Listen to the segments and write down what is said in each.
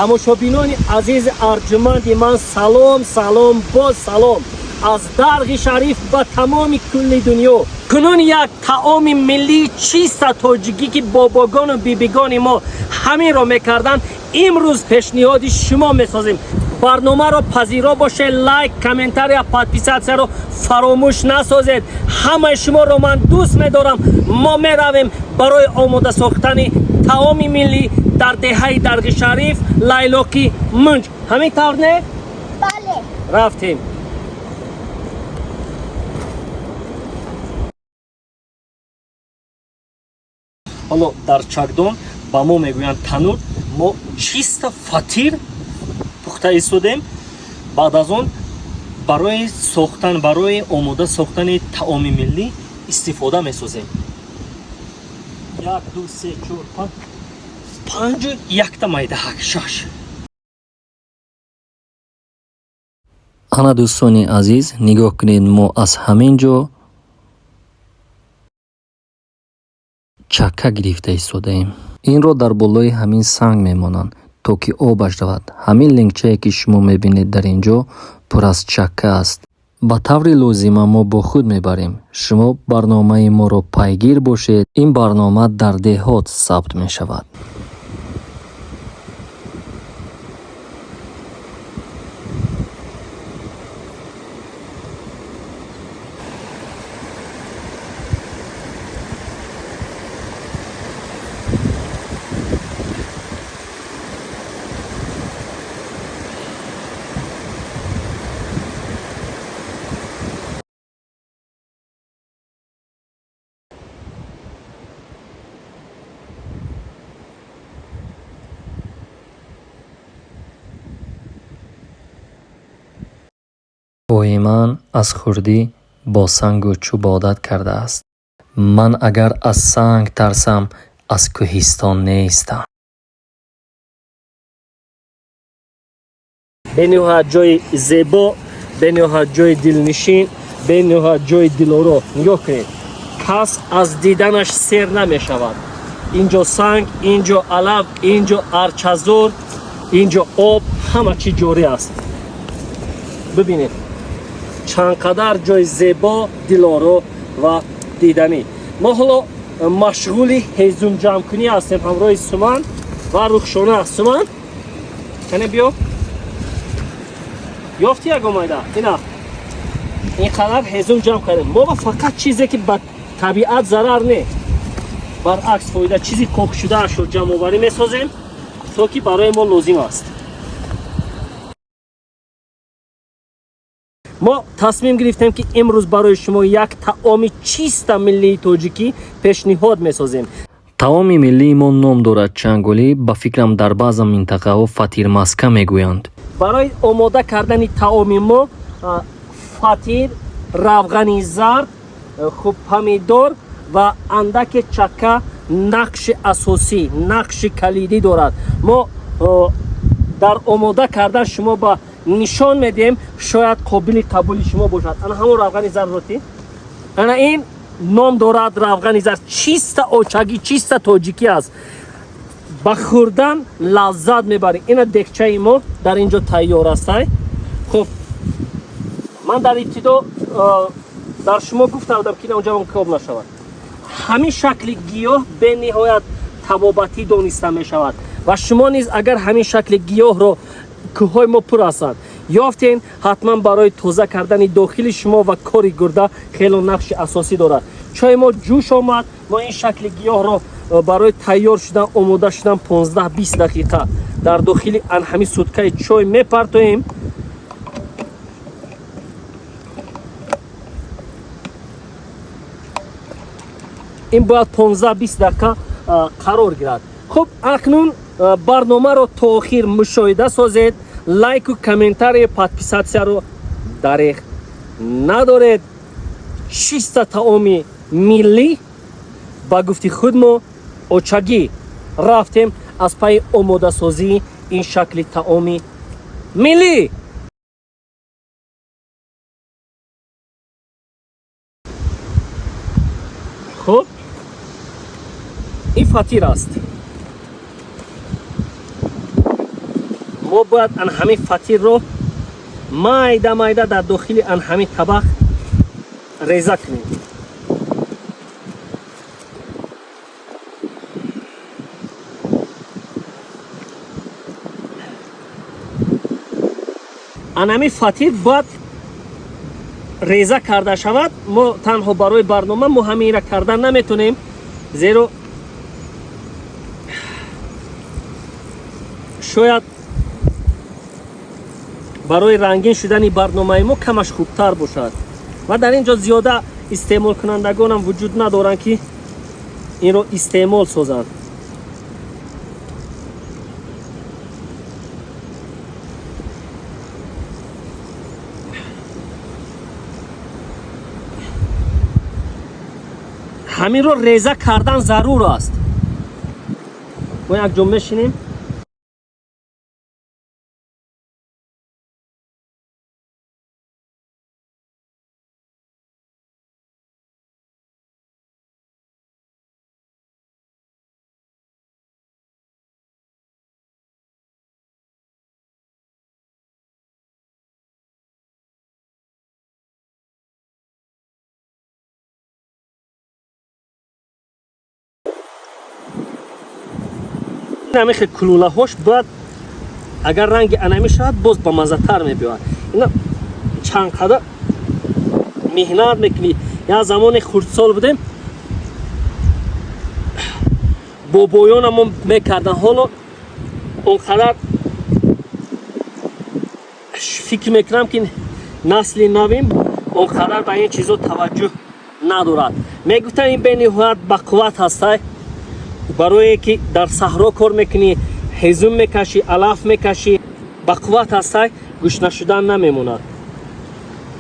Тамошобинони азизи арҷуманди ман, салом, салом, боз салом аз Дарғи Шариф ба тамоми кулли дунё. Кунун як таоми миллии чиста тоҷикӣ, ки бобогону бибигони мо ҳаминро мекарданд, имрӯз пешниҳоди шумо месозем. Барномаро пазиро бошед, лайк, комментария, подписатсияро фаромӯш насозед. Ҳамаи шуморо ман дӯст медорам. Мо меравем барои омода сохтани таоми миллӣ дар деҳаи Дарғи Шариф, Лайлоқи Мунҷ. Ҳамин тавр, не? Бале. Рафтем. Ҳоло дар чакдон, ба мо мегӯянд танур, мо чиста фатир пухта истодем. Баъд аз он барои сохтан, барои омода сохтани таоми миллӣ истифода месозем. Як, ду, се, чор, панҷ, панҷу якта майдаҳак, шаш. Ана, дӯстони азиз, нигоҳ кунед, мо аз ҳамин ҷо чакка гирифта истодаем. Инро дар болои ҳамин санг мемонанд, то ки обаш равад. Ҳамин лингчае, ки шумо мебинед дар ин ҷо, пур аз чакка аст. Ба таври лозима мо бо худ мебарем. Шумо барномаи моро пайгир бошед. Ин барнома дар деҳот сабт мешавад. Бобои ман аз хурдӣ бо сангу чӯб одат кардааст. Ман агар аз санг тарсам, аз кӯҳистон нестам. Бениҳоят ҷои зебо, бениҳоят ҷои дилнишин, бениҳоят ҷои дилоро. Нигоҳ кунед, кас аз диданаш сер намешавад. Инҷо санг, инҷо алаф, инҷо арчазор, инҷо об, ҳама чӣ ҷорӣ аст. Бибинед, чанд қадар ҷои зебо, дилоро ва диданӣ. Мо ҳоло машғули ҳезумҷамъкунӣ ҳастем ҳамроҳи Суман ва Рухшона. Суман, кане биё. Ёфти ягон майда? Ина, ин қадар ҳезум ҷамъ кардем мо ба фақат чизе, ки ба табиат зарар не, баръакс фоида, чизи кокшудаашро ҷамъоварӣ месозем, то ки барои мо лозим аст. Мо тасмим гирифтем, ки имрӯз барои шумо як таоми чиста миллии тоҷикӣ пешниҳод месозем. Таоми миллии мо ном дорад чанголӣ. Ба фикрам, дар баъзан минтақаҳо фатирмаска мегӯянд. Барои омода кардани таоми мо фатир, равғани зард, хуб, помидор ва андаке чакка нақши асосӣ, нақши калидӣ дорад. Мо дар омода кардан шумо ба нишон медиҳем, шояд қобили қабули шумо бошад. Ана ҳамон равғани зардроти, ана ин ном дорад равғани зард, чиста очагӣ, чиста тоҷикӣ аст. Ба хӯрдан лаззат мебарем. Ина декчаи мо дар ин ҷо тайёр астай. Хуб, ман дар ибтидо дар шумо гуфта будам, ки онҷа об нашавад. Ҳамин шакли гиёҳ бениҳоят табобатӣ дониста мешавад ва шумо низ агар ҳамин шакли гиёҳро, кӯҳҳои мо пур ҳастанд, ёфтен, ҳатман барои тоза кардани дохили шумо ва кори гурда хело нақши асосӣ дорад. Чои мо ҷӯш омад. Мо ин шакли гиёҳро барои тайёр шудан, омода шудан 15-20 дақиқа дар дохили ҳамин суткаи чой мепартоем. Ин бояд 15-20 дақиқа қарор гирад. Хуб, акнун барномаро то охир мушоҳида созед, лайку, комментарию подписатсияро дареғ надоред. Чиста таоми миллӣ, ба гуфти худ мо очагӣ. Рафтем аз пайи омодасозии ин шакли таоми миллӣ. Хуб, ин фатир аст. Мо бояд ан ҳамин фатирро майда майда дар дохили ан ҳамин табақ реза кунем. Анами фатир бояд реза карда шавад. Мо танҳо барои барнома мо ҳаминра карда наметонем, зеро шояд барои рангин шудани барномаи мо камаш хубтар бошад ва дар ин ҷо зиёда истеъмолкунандагонам вуҷуд надоранд, ки инро истеъмол созанд. Ҳаминро реза кардан зарур аст. Мо якҷо мешинем. Ҳамин кулулаҳош бояд агар ранги анами шавад, боз ба маззатар мебиёяд. Ина чанд қадар меҳнат мекунӣ. Як замоне хурдсол будем, бобоёнамо мекардан. Ҳоло он қадар фикр мекунам, ки насли навим он қадар ба ин чизо таваҷҷӯҳ надорад. Мегуфтам, ин бениҳоят бақувват ҳастай, барое ки дар саҳро кор мекунӣ, ҳезум мекашӣ, алаф мекашӣ, бақувват ҳастай, гӯшна шудан намемонад.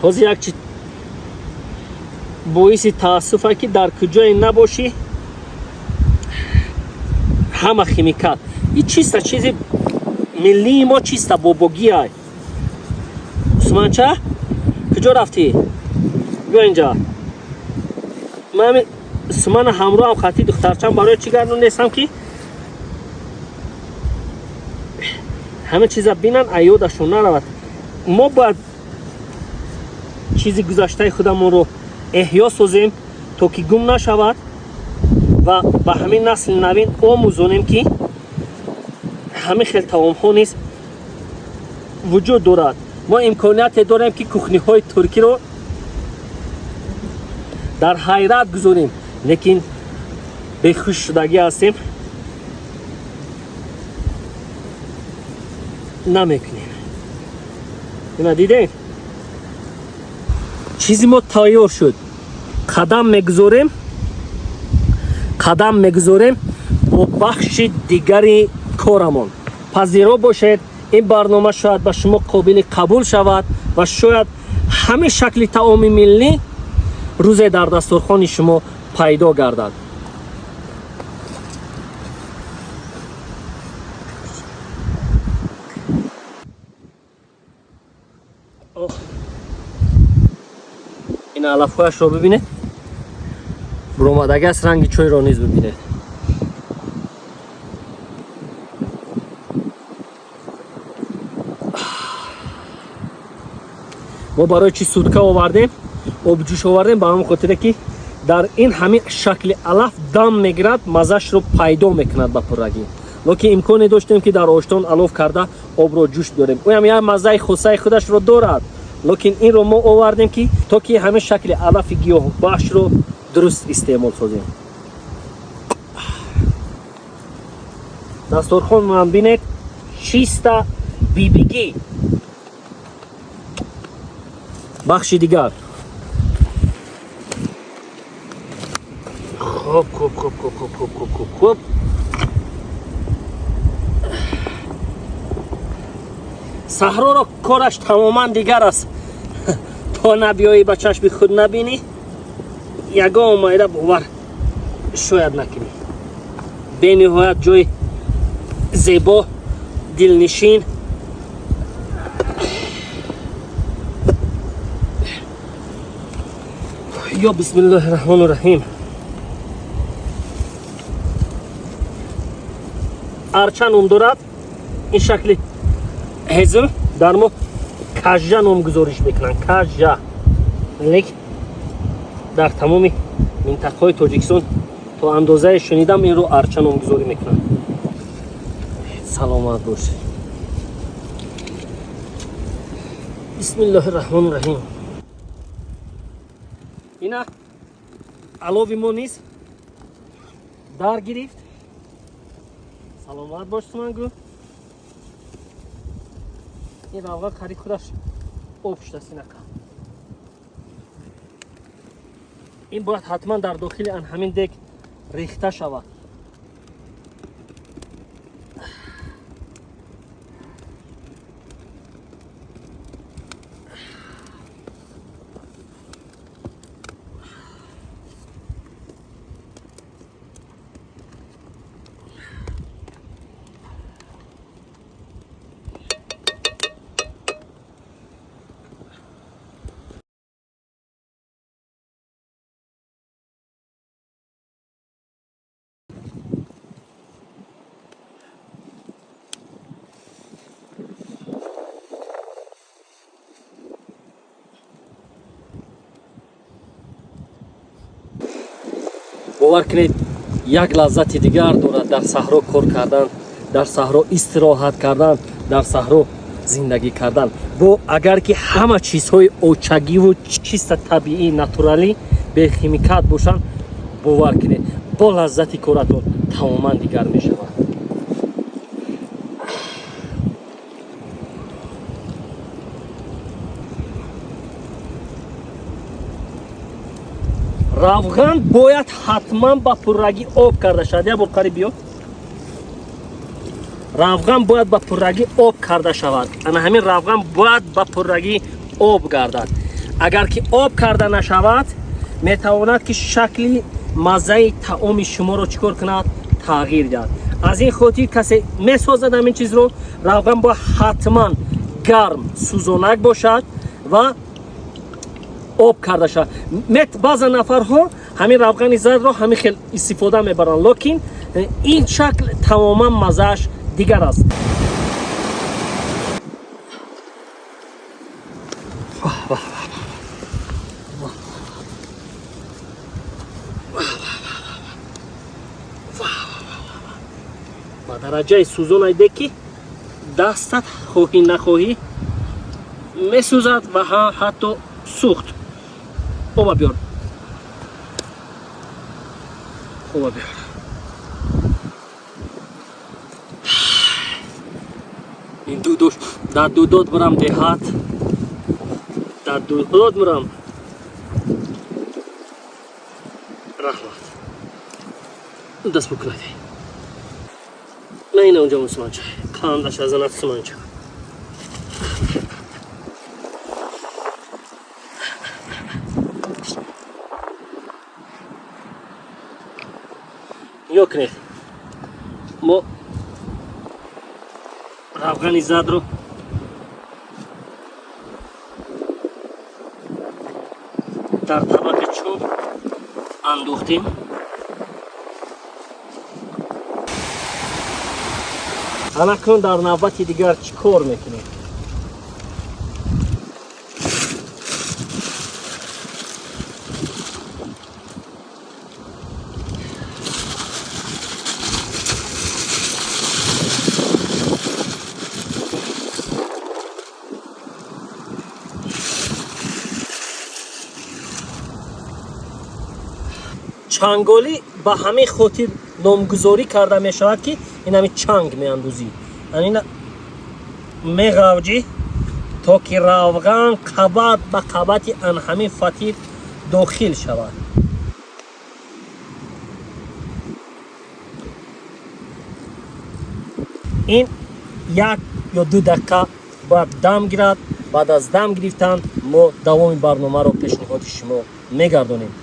Ҳозир як чи боиси таассуфа, ки дар куҷое набошӣ, ҳама химикат. И чиста чизи миллии мо, чиста бобогиай. Усманча, куҷо рафтӣ? Биё инҷа. Ман сумана ҳамроҳам хати духтарчам барои чӣ гардон нестам, ки ҳама чиза бинанд, аёдашон наравад. Мо бояд чизи гузаштаи худамонро эҳё созем, то ки гум нашавад, ва ба ҳамин насли навин омӯзонем, ки ҳамин хел таомҳо низ вуҷуд дорад. Мо имконияте дорем, ки кухниҳои туркиро дар ҳайрат гузорем, лекин бехуш шудагӣ ҳастем, намекунем. Ина дидем, чизи мо тайёр шуд. Қадам мегузорем, қадам мегузорем бо бахши дигари корамон. Пазиро бошед, ин барнома шояд ба шумо қобили қабул шавад ва шояд ҳамин шакли таоми миллӣ рӯзе дар дастурхони шумо пайдо гардад. Ин алафҳояшро бибинед, буромадагӣ аст. Ранги чойро низ бибинед. Мо барои чӣ сутка овардем, обҷӯш овардем? Ба ҳамон хотире, ки дар ин ҳамин шакли алаф дам мегирад, маззашро пайдо мекунад ба пуррагӣ. Лекин имконе доштем, ки дар оштон алоф карда обро ҷӯш дорем, ӯям як маззаи хосаи худашро дорад. Лекин инро мо овардем, ки то ки ҳамин шакли алафи гиёҳбахшро дуруст истеъмол созем. Дасторхонам бинед, чиста бибигӣ. Бахши дигар. Хуб, хуб, хуб, хуб, хуб, хуб, хуб, хуб, хуб. Саҳроро кораш тамоман дигар аст. То набиёӣ, ба чашми худ набинӣ, ягон майда бовар шояд накунӣ. Бениҳоят ҷои зебо, дилнишин. Ё бисмиллоҳи раҳмони раҳим. Арча ном дорад ин шакли. Ҳезм дар мо кажжа номгузориш мекунанд, кажжа. Лекин дар тамоми минтақаҳои Тоҷикистон то андозае шунидам, инро арча номгузорӣ мекунанд. Саломат бошед. Бисмиллоҳи раҳмони раҳим. Ина алови мо низ дар гирифт. Саломат бош, Сумангул. Ин равған қариб худаш об шудааст. Инака ин бояд ҳатман дар дохили ан ҳамин дег рехта шавад. Бовар кунед, як лаззати дигар дорад дар саҳро кор кардан, дар саҳро истироҳат кардан, дар саҳро зиндагӣ кардан. Бо агар ки ҳама чизҳои очагиву чиста табиӣ, натуралӣ, бехимикат бошанд, бовар кунед, бо лаззати коратон тамоман дигар мешавад. Равған бояд ҳатман ба пуррагӣ об карда шавад. Як бор қариб биё. Равған бояд ба пуррагӣ об карда шавад. Ана ҳамин равған бояд ба пуррагӣ об гардад. Агар ки об карда нашавад, метавонад ки шакли маззаи таоми шуморо чӣ кор кунад? Тағйир диҳад. Аз ин хотир касе месозад ҳамин чизро, равған бояд ҳатман гарм, сӯзонак бошад ва об карда шавад. Баъзан нафарҳо ҳамин равғани зардро ҳамин хел истифода мебаранд, лекин ин шакл тамоман маззааш дигар аст. Ба дараҷаи сӯзон айде, ки дастат хоҳӣ нахоҳӣ месӯзад ва ҳатто сӯхт. Оба биёр, оба биёр. Ин дудош дар дудод бурам, деҳат дар дудод мурам. Раҳмат, даст букунад. На, ина унҷа мусулмонча қандаш азанат, суманча. Нигоҳ кунед, мо равғани зардро дар табақи чӯб андохтем. Анакун дар навбати дигар чӣ кор мекунем? Чанголӣ ба ҳамин хотир номгузорӣ карда мешавад, ки ин ҳами чанг меандозӣ, ина меғавҷӣ, то ки равған қабат ба қабати ан ҳамин фатир дохил шавад. Ин 1 ё 2 дақиқа бояд дам гирад. Баъд аз дам гирифтан мо давоми барномаро пешниҳоди шумо мегардонем.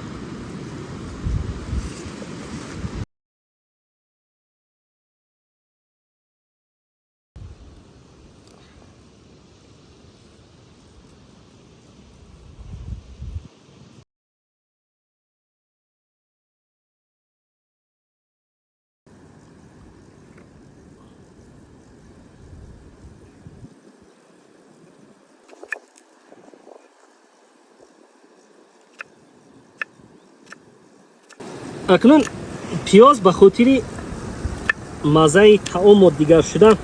Акнун пиёз ба хотири маззаи таому дигар шудан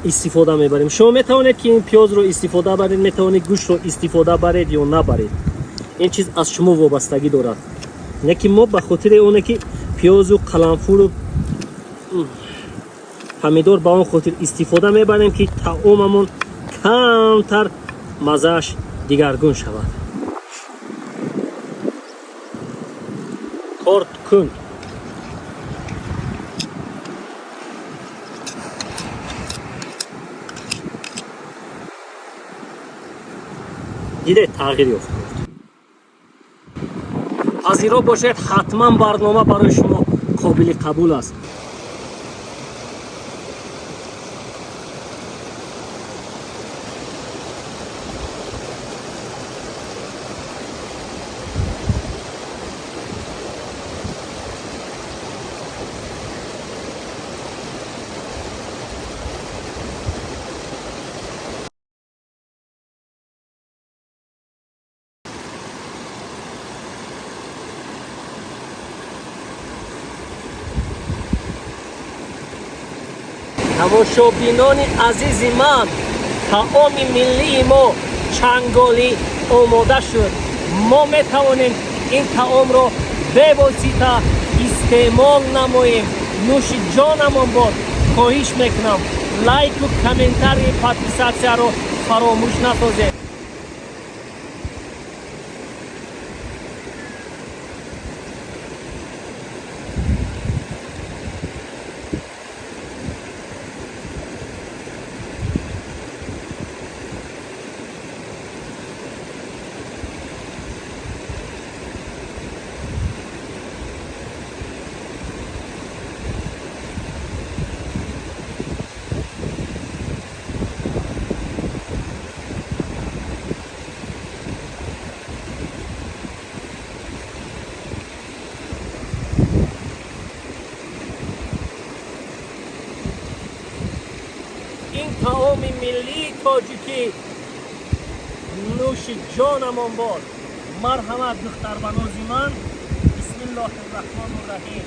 истифода мебарем. Шумо метавонед, ки ин пиёзро истифода баред, метавонед гӯштро истифода баред ё набаред, ин чиз аз шумо вобастагӣ дорад. Лекин мо ба хотири оне ки пиёзу қаламфуру помидор ба он хотир истифода мебарем, ки таомамон камтар маззааш дигаргун шавад. Корд кун. Дидед, тағйир ёфт. Пазиро бошед, ҳатман барнома барои шумо қобили қабул аст. Тамошобинони азизи ман, таоми миллии мо чанголӣ омода шуд. Мо метавонем ин таомро бевосита истеъмол намоем. Нӯши ҷонамон бод. Хоҳиш мекунам, лайку, комментарий, подписаться ро фаромӯш насозед. Ин таоми миллии тоҷикӣ нӯши ҷонамон бод. Марҳамат, духтарбанози ман. Бисмиллоҳи раҳмону раҳим.